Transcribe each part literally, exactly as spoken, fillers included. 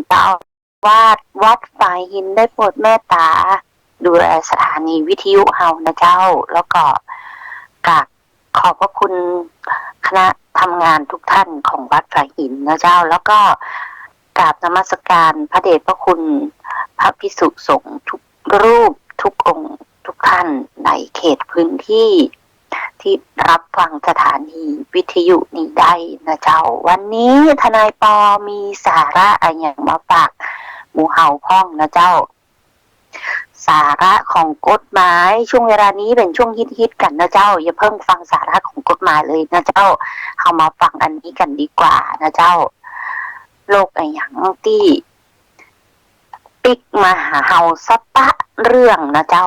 เจ้าอาวาสวัดฝายหินได้โปรดเมตต๋าดูแลสถานีวิทยุเฮานะเจ้า แล้วก็กราบขอบพระคุณคณะทำงานทุกท่านของวัดฝายหินนะเจ้า แล้วก็กราบนมัสการพระเดชพระคุณพระภิกษุสงฆ์ทุกรูปทุกองค์ทุกท่านในเขตพื้นที่ ที่รับฟังสถานีวิทยุนี้ได้นะเจ้า วันนี้ทนายปอมีสาระอะหยังมาฝากหมู่เฮาพ่องนะเจ้า สาระของกฎหมาย ช่วงเวลานี้เป๋นช่วงฮิตๆ กั๋นนะเจ้า อย่าเพิ่งฟังสาระของกฎหมายเลยนะเจ้า เฮามาฟังอันนี้กั๋นดีกว่านะเจ้า โรคอะหยังตี้ปิ๊กมาหาเฮาสะปะเรื่องนะเจ้า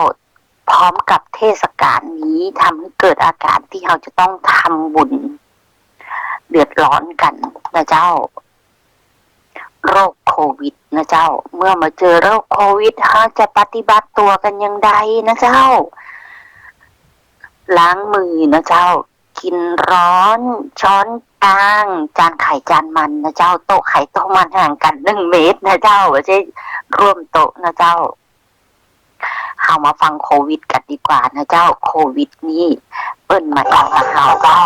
พร้อมกับเทศกาลนี้ทำให้เกิดอาการที่เฮาจะต้องทำบุญเดือดร้อนกั๋นนะเจ้า โรคโควิดนะเจ้า เมื่อมาเจอโรคโควิด เฮาจะปฏิบัติตั๋วกั๋นอย่างใดนะเจ้า ล้างมือนะเจ้า กิ๋นฮ้อน ช้อนกลาง จานใผจานมันนะเจ้า โต๊ะใผโต๊ะมันห่างกั๋นหนึ่งเมตรนะเจ้า บ่ใจ้ร่วมโต๊ะนะเจ้า เฮามาฟังโควิดกั๋นดีกว่านะเจ้า โควิดนี้เปิ้นมาเองนะเจ้า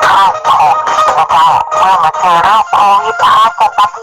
โรคโควิดนะเจ้า เมื่อมาเจอโรคโควิด เฮาจะปฏิบัติ